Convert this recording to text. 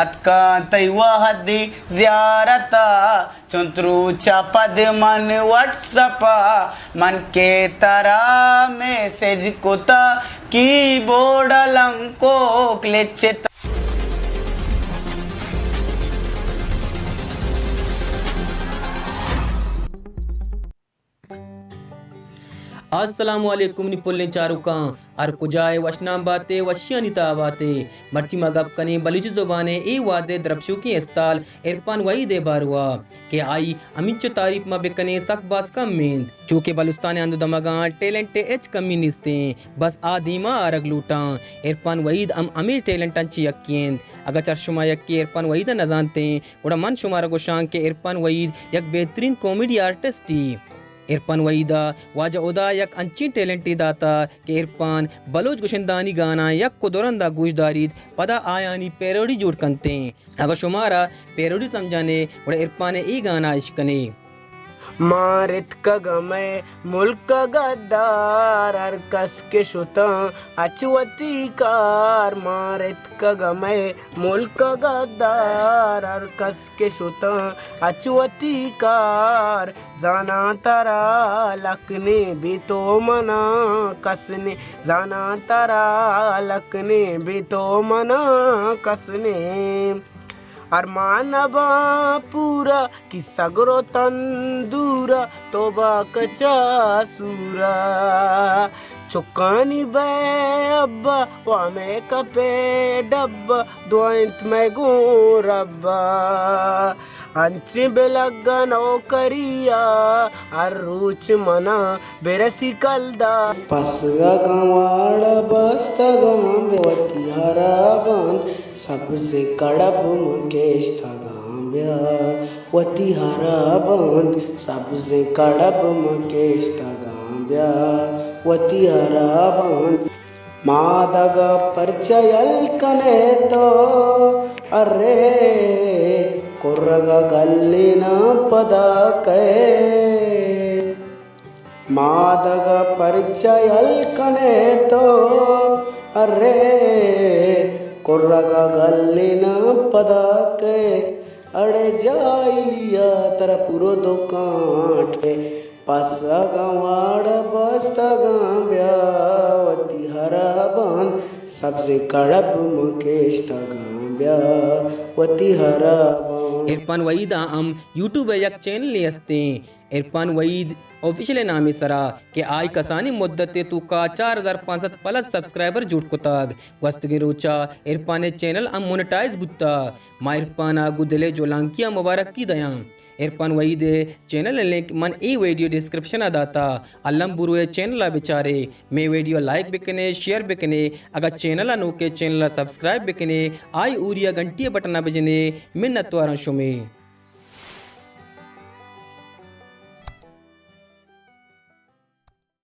اتکاں تئی وہدی زیارت ءَ، چنت روچ ءَ پد من وٹسپ ءَ، من کہ ترا میسج کتا، کی بورڈ ءَ لنکوک لچتا۔ السلام علیکم نی پلیں چاروکاں، ہر کجا ئے وشنام باتے، وشیانی تہا باتے۔ مرچی ما گپ کنیں بلوچی زبان ءِ اے وہد ءِ درپشوکیں استال عرفان وحید ءِ باروا کہ آئی ہمینچو تعریف ما بکنیں سک باز کم انت، چو کہ بلوچستان ءِ ہند ءُ دمگاں ٹیلنٹ ءِ ہچ کمی نیستیں، بس آ دیما آرگ لوٹاں۔ عرفان وحید ہم ہمے ٹیلنٹاں چہ یکے انت۔ اگاں چر شما یکے عرفان وحید ءَ نہ زانتیں، گڑا من شمارا گوشاں کہ عرفان وحید یک بہترین کامیڈی آرٹسٹے۔ عرفان وحید ءَ واجہ ہدا یک انچیں ٹیلنٹے داتا کہ عرفان بلوچ گشندہانی گاناں یک ءُ دو رندا گوش داریت، پدا آیانی پیروڈی جوڑ کنتیں۔ اگاں شمارا پیروڈی سمجھانے، گڑا عرفان ءِ اے گانا اشکنے۔ مارتکگ مئے ملک ءَ گدار، ہر کس کہ شتاں اچ وتی کار۔ مارتکگ مئے ملک ءَ گدار، ہر کس کہ شتاں اچ وتی کار۔ زاناں ترا لکنے بے تو منا کس نے، زاناں ترا لکنے بے تو منا کس نے۔ ارمان نباں پورا، کسگ رو تندورا، توبہ کچا سورا۔ چکانی بے ابا، و ہمے کپے ڈبا، دعا انت مئے گوں ربا۔ انچیں بلگ ءَ نوکری ءَ، ہر روچ منا برسی کلدار۔ پسگاں واڑ بستگاں بیا، وتی ہراباں سبزیں کڑب مکیشتگاں بیا، وتی ہراباں سبزیں کڑب مکیشتگاں بیا، وتی ہراباں۔ مادگ ءَ پرچا یل کن ئے تو، ارے کرگ ءَ گلیناں پدا کئے۔ مادگ ءَ پرچا یل کن ئے تو، ارے کرگ ءَ گلیناں پدا کئے۔ اڑے جاہلی ءَ ترا پورو دکانٹ ئے۔ پسگاں واڑ بستگاں بیا، وتی ہراباں سبزیں کڑب مکیشتگاں بیا، وتی ہراباں۔ عرفان وحید ءَ ہم یوٹیوب ءَ یک چینلے ہستیں، عرفان وحید آفیشل ءِ نام ءِ سرا، کہ آئی کسانیں مدت ءِ توکا چار ہزار پانچ سد پلس سبسکرائبر جوڑ کتگ۔ گوستگیں روچا عرفان ءِ چینل ہم مونیٹائز بوتگ۔ ما عرفان ءَ گوں دل ءِ جہلانکی ءَ مبارکی دیاں۔ عرفان وحید ءِ چینل ءِ لنک من اے ویڈیو ڈسکرپشن ءَ داتا۔ الم برو ءِ چینل ءَ بچارے۔ مئے ویڈیو لائک بکنے، شیئر بکنے۔ اگاں چینل ءَ نوکے، چینل ءَ سبسکرائب بکنے۔ آئی اوری ءَ گھنٹی ءِ بٹن ءَ بجنے۔ منتواراں شمے۔